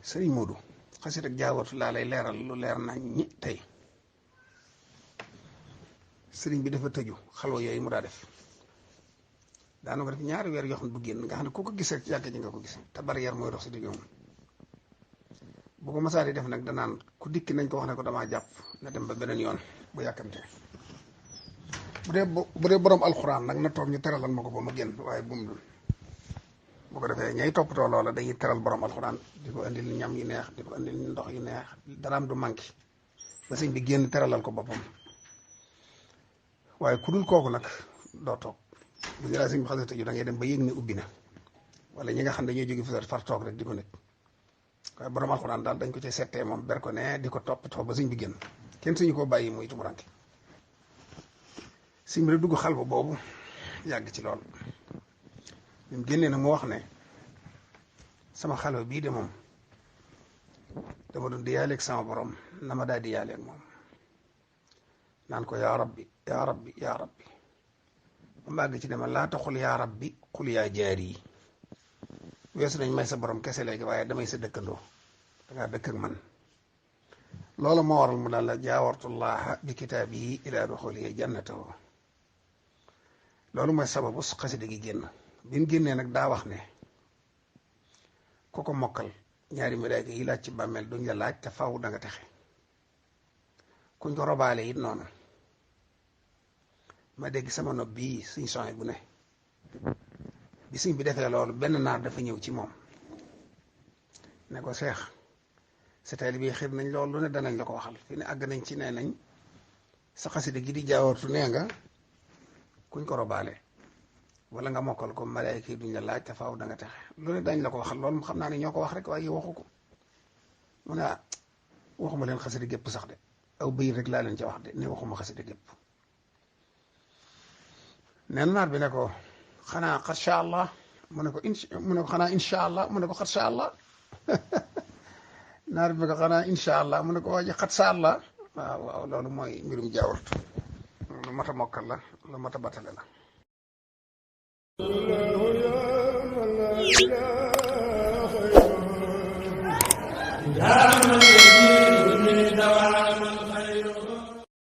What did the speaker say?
sëriñ Modou xasida ak jaawatu laa lay leeral lu leer nañ ñi tey. sëriñ bi dafa tëju xalwa yooyu mu daa def daana ko def ñaari weer yoo xam ne du génn nga xam ne ku ko gis rek ci yàgg ji nga ko gis te bari yar mooy dox si digg moom bu ko masaa di def nag danaan ku dikki nañ ko wax ne ko damaa jàpp na dem ba beneen yoon bu yàkkamte bu dee borom alxuraan nag na toog ñu teralal ma ko ba ma génn waaye bu mu dul bu ko defee ñay toppatoo loola dañuy teral borom alxuraan di ko indil ñam yu neex di ko indil ndox yu neex daraam du manqué ba sëñ bi génn teralal ko boppam waaye ku dul kooku nag doo toog bu ñu laa sëñ bi xasee tëju da ngay dem ba yëg ne ubbi na wala ñi nga xam ne dañoo jóge fa far toog rek di ko nekk waaye borom alxuraan daal dañ ko ci settee moom ber ko ne di ko toppatoo ba sëñ bi génn kenn suñu koo bàyyi muy tumuranke sëñ bi rek dugg xal boobu yàgg ci lool bi mu génnee nag mu wax ne sama xalwa bii de moom dama doon di yaaleeg sama borom na ma daal di yaaleeg moom naan ko yaa rabbi yaa rabbi yaa rabbi ba màgg ci ne ma laa taxul yaa rabbi xul yaa jaar yi weesu nañ may sa borom kese léegi waaye damay sa dëkkandoo dangaa dëkk ak man loolu moo waral mu daal la jaawartullaha bi kitaabihi ilaa duxulihi jannatahu loolu mooy sababu xasida gi génn bi mu génnee nag daa wax ne ku ko mokkal ñaari malaaka yi laaj ci bàmmeel duñ la laaj te faw da nga texe kuñ ko robaale it noonu ma dégg sama nopp bii suñ soxna bu ne bi suñ bi defee loolu benn naar dafa ñëw ci moom ne ko seex sa taalibe bi xir nañ loolu lu ne danañ la ko waxal fi ne àgg nañ ci nee nañ sa xasida gi di jaawartu nee nga kuñ ko robaale wala nga mokkal ko malaayka yi duñ la laaj te faaw da nga texe lu ne dañ la ko waxal loolu xam naa ne ñoo ko wax rek waaye waxu ko mu ne waxuma leen xasida gépp sax de aw bëy rek laa leen ca wax de ne waxuma xasida gépp neen naar bi ne ko xanaa xarsha allah mu ne ko xanaa insha allah mu ne ko xarsha allah naar bi ne ko xanaa insha allah mu ne ko waaye xarsha allah waaw loolu mooy mbirum jaawartu lu mat a mokkal la lu mat a batale la